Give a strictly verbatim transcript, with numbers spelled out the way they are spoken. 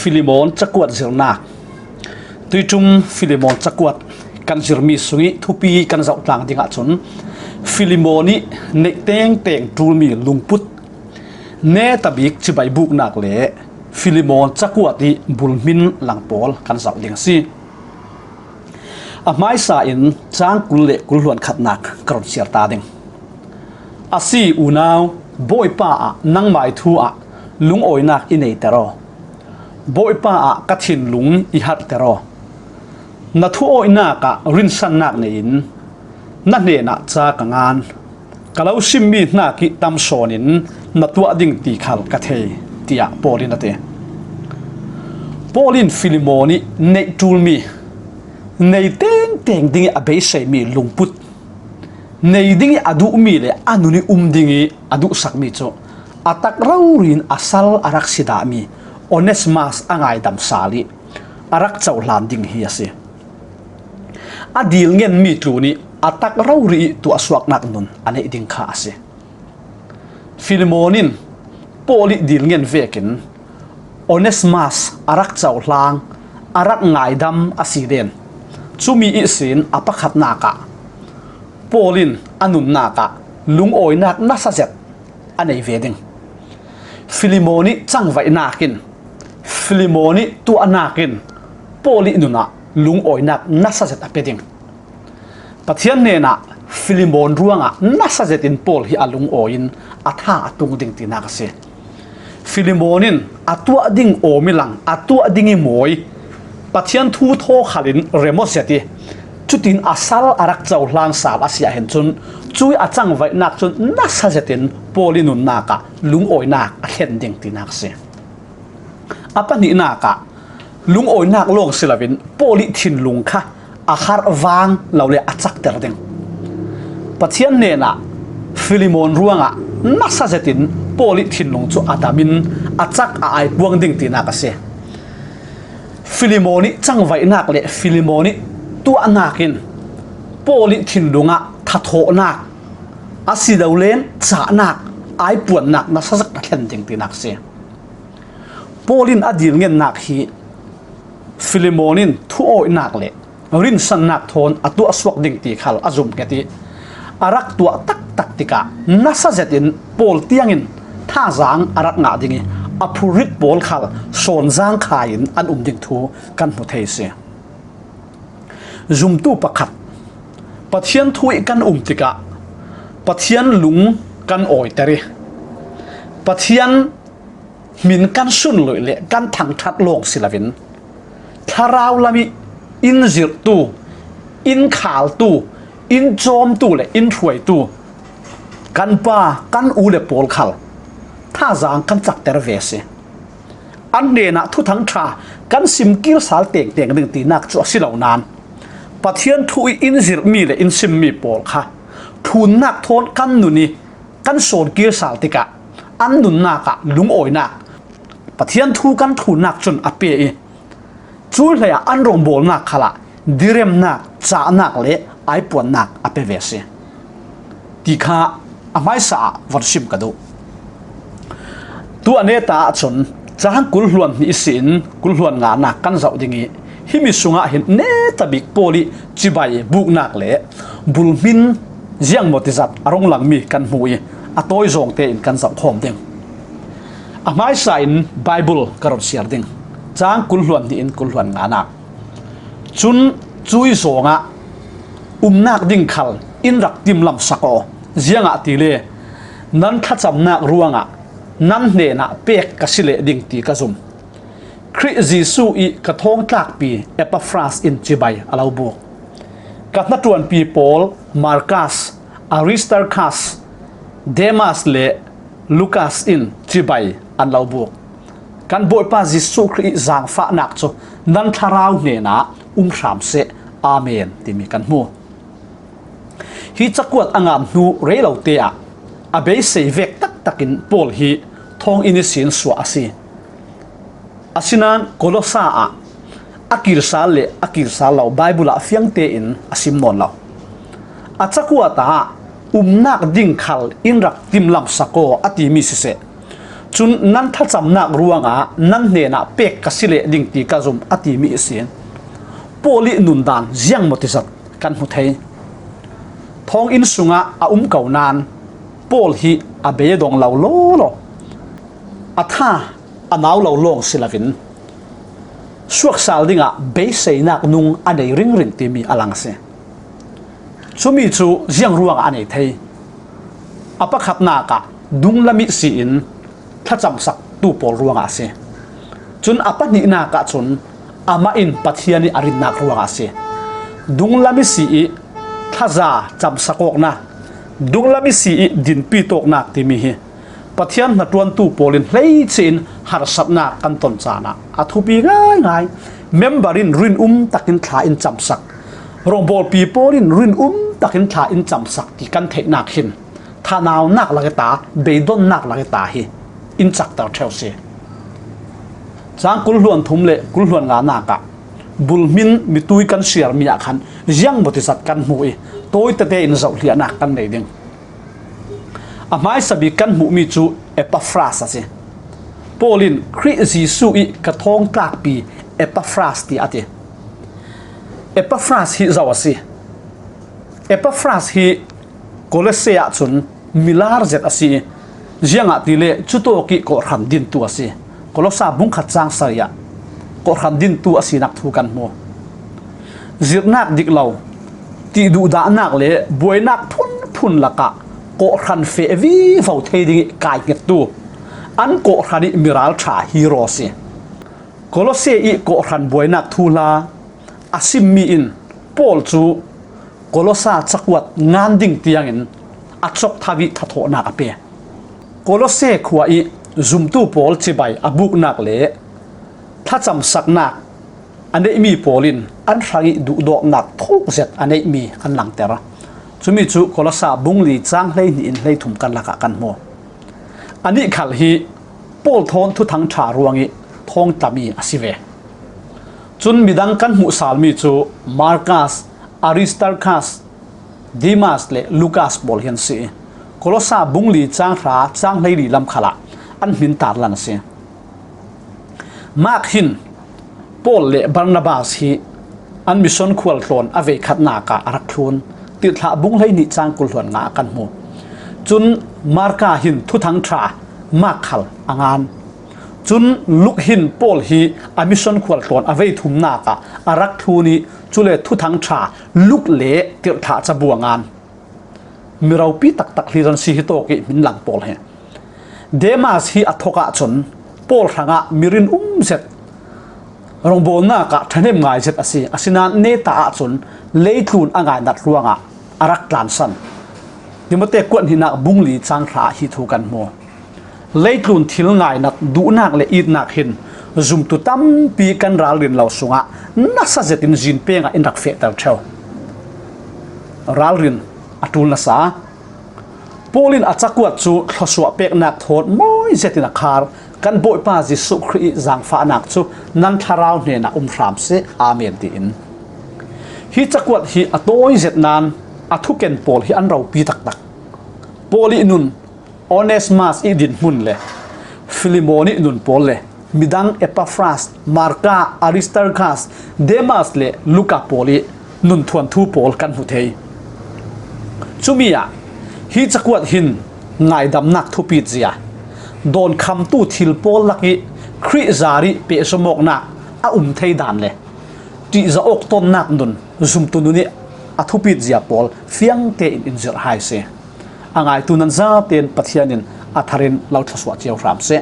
Filemon cakuat zirnak. Tuiṭum Filemon cakuat kan zirmi sungih thupi kan zoh tlang dingah cun Filemon ih neih tengteng ṭulmi lungput, netabik cibai buknak le Filemon cakuat ih bulhmin lang pawl kan zoh ding a si. A hmaisa in cang kul le kul hluan khatnak ka run siar ta ding. A si, unau, Bawipa ah nangmai thu ah lungawinak i neiter aw. Bawipa ah ka thinlung i harhter aw. Na thuawinak ah rinsannak nei in na hnenah ca ka ngan. Ka lo simmi hnak ih tam sawn in na tuah ding ti khal ka thei, tiah Paul in a ti. Paul in Filemon ih neih ṭulmi, nei tengteng dingih a beiseimi lungput, nei dingih a duhmi le a nun ih um dingih a duhsakmi cu a tak rori in a sal a rak si dahmi Onesimas a ngaidam sal ih a rak cohlan ding hi a si. A dil ngenmi tlun ih a tak rori ih tuahsuaknak nun a neih ding kha a si. Filemon in Paul ih dil ngen vekin Onesimas a rak cohlang, a rak ngaidam a si len. Cumi ihsin a pakhatnak ah Paul in a nunnak ah lungawinak nasa zet a nei ve ding. Filemon ih cangvaihnak in Filemon ih tuahnak in Paul ih nun ah lungawinak nasa zet a pe ding. Pathian hnenah Filemon ruangah nasa zetin Paul hi a lungawi in a tha a tung ding tinak a si. Filemon in a tuah ding awmi lang, a tuah ding ih mawi, Pathian thu thaw khal in rem aw zet ih, cutin a sal a rak cohlan sal a si ahhin cun, cuih a cangvaihnak cun nasa zetin Paul ih nunnak ah lungawinak a thlen ding tinak a si. A pahnihnak ah lungawinak lawng si loin Paul ih thinlung kha a harh vang lo le a cakter ding. Pathian hnenah Filemon ruangah nasa zetin Paul ih thinlung cu a dam in a cak a aipuang ding tinak a si. Filemon ih cangvaihnak le Filemon ih tuahnak in Paul ih thinlung ah thathawhnak, asilole cahnak, aipuannak nasa zet a thlen ding tinak a si. Paul in a dil ngennak hi Filemon in thuawinak le rinsannak thawn a tuahsuak ding ti khal a zumhnget ih, a rak tuah taktak tikah nasa zetin Paul tiangin thazaang a rak ngah ding ih, a phurrit pawl khal sawnzaang khai in an um ding thu kan hmu thei a si. Zumtu pakhat, Pathian thu ih kan um tikah Pathian lung kan awiter ih, Pathian hmin kan sunluih le kan thangṭhat lawng si loin, thlarau lam ih in zirhtu, in khaltu, in cawmtu le in hruaitu kan pa, kan u le pawl khal thazaang kan cakter ve a si. An hnenah thuthang ṭha kan sim kir sal tengteng ding tinak cu a si lo nain, Pathian thu ih in zirhmi le in simmi pawl kha ṭhunnak thawn kan nun ih kan sawn kir sal tikah an nunnak ah lungawinak, Pathian thu kan ṭhunnak cun a pe ih, cuih hleiah an rawngbawlnak khalah diremnak, cahnak le aipuannak a pe ve a si ti kha a hmaisa ah von sim ka duh. Tu a neta ahcun cang kul hluan hnih ihsin kul hluan nganak kan zoh ding ih, himi sungah hin netabik Paul ih cibai buknak le bulhmin ziangmaw tizat a rung langmi kan hmu ih, a tawizawng tein kan zoh khawm ding. A hmaisa in Baibal ka run siar ding. Cang kul hluan hnih in kul hluan nganak. Cun cuih zawngah umnak ding khal in rak timlamsak aw. Ziangahtile nan thlacamnak ruangah nan hnenah pek ka si leh ding ti ka zum. Khrih Jesuh ih ka thawngtlakpi Epafras in cibai a lo buk. Ka hnaṭuanpi pawl Markas, Aristarkas, Demas le Lukas in cibai an lo buk. Kan Bawipa Jesuh Khrih ih zaangfahnak cu nan thlarau hnenah um hram seh. Amen timi kan hmu. Hi cakuat a ngan hnu rei lote ah a beisei vek taktakin Paul hi thawnginn ihsin suah a si. Asinain Kolosa ah a kir sal le a kir sal lo Baibal ah fiang tein a sim nawn lo. A cakuat ah umnak ding khal in rak timlamsak aw a timi siseh, Cun nan thlacamnak ruangah nan hnenah pek ka si leh ding ti ka zum, a timi ihsin Paul ih nundan ziangmaw tizat kan hmu thei. Thawnginn sungah a um ko nain Paul hi a bei a dong lo lawlaw, a tha a nau lo lawng si loin suaksal dingah beiseinak nung a nei ringring timi a lang a si. Cumi cu ziang ruangah a nei thei? A pakhatnak ah dunglam ihsi in thlacamsaktu pawl ruangah a si. Cun a pahnihnak ah cun amah in Pathian ih a rinnak ruangah a si. Dunglam ihsi ih thaza camsak awknak, dunglam ihsi ih dinpi tawknak timi hi Pathian hnaṭuantu pawl in hleice in harsatnak kan ton caan ah a thupi ngaingai. Member in rinum takin thla in camsak, rawngbawlpi pawl in rinum takin thla in camsak ti kan theihnak hin thanaunak lak ih ta, beidonnak lak ih ta hi in cakter ṭheu si. Cang kul hluan thum le kul hluan nganak ah bulhmin mitui kan siarmi ah khan ziangmaw tizat kan hmu ih tawi tete in zohhliahnak kan nei ding. A hmaisa bik kan hmuhmi cu Epaphras a si. Paul in Khrih Jesuh ih ka thawngtlakpi Epaphras, tiah a ti. Epaphras hi zo a si. Epaphras hi Kolose ah cun milar zet a si ih, ziangahtile cutawk ih kawhhran dintu a si. Kolosa bungkhat cang sarih ah kawhhran dintu a sinak thu kan hmu. Zirhnak dik lo, tihduhdahnak le buainak phunphun lakah kawhhran feh vivo thei dingih kaihngettu, an kawhhran ih miralṭha hero a si. Kolose ih kawhhran buainak thuhla a simmi in Paul cu Kolosa cakuat ngan ding tiangin a cok tho ih thathawhnak a pe. Kolose khua ih zumtu pawl cibai a buknak le thlacamsaknak a neihmi pawl in an hrangih duhdawtnak thuk zet a neihmi an langter. Cumi cu Kolosa bung li cang hleihnih in hleithum kan lakah kan hmu. Anih khal hi Paul thawn Thuthang ṭha ruangih thawngtlami a si ve. Cun midang kan hmuhsalmi cu Markas, Aristarkas, Demas le Lukas pawl hi an si ih, Kolosa bung li cang hra cang hleili lam khalah an hmin tarlan a si. Mark hin Paul le Barnabas hi an mission khualtlawn a veikhatnak ah a rak thlun. Tirhthlah bung hleihnih cang kul hluan nga ah kan hmu. Cun Marka hin Thuthang ṭha Mark khal a ngan. Cun Luk hin Paul hi a mission khualtlawn a veithumnak ah a rak thlun ih, cule Thuthang ṭha Luk le Tirhthlah cabu a ngan. Mi ropi taktak hlir an si hitawk ih hminlang pawl hi. Demas hi a thawk ahcun Paul hrangah mi rinum zet, rawngbawlnak ah ṭhahnem ngai zet a si. Asinain neta ahcun leitlun a ngainat ruangah a rak tlansan. Timote kuat hnihnak bung li cang hra ah hi thu kan hmu. Leitlun thil ngainat duhnak le itnak hin zumtu tampi kan ralrin lo sungah nasa zetin zin pengah in rak fehter ṭheu. Ralrin a ṭul nasa. Paul in a cakuat cu thluasuah peknak thawn mawi zetin a khar. Kan Bawipa Jesuh Khrih ih zaangfahnak cu nan thlarau hnenah um hram seh. Amen, tiin. Hi cakuat hi a tawi zet nain a thuken pawl hi an ropi taktak. Paul ih nun Onesimas ih dinhmun le Filemon ih nun pawl le midang Epaphras, Marka, Aristarkas, Demas le Luka pawl ih nun thuanthu pawl kan hmu thei. Cumi ah hi cakuat hin ngaidamnak thupit zia, dawnkhamtu thil pawl lakih Khrih zarih pehzom awknak a um thei dan le ṭihzah awk tonnak nun, zumtu nun ih a thupit zia pawl fiang tein in zirh hai si. A ngaitu nan zaten Pathian in a thar in lo thluasuah cio hram seh.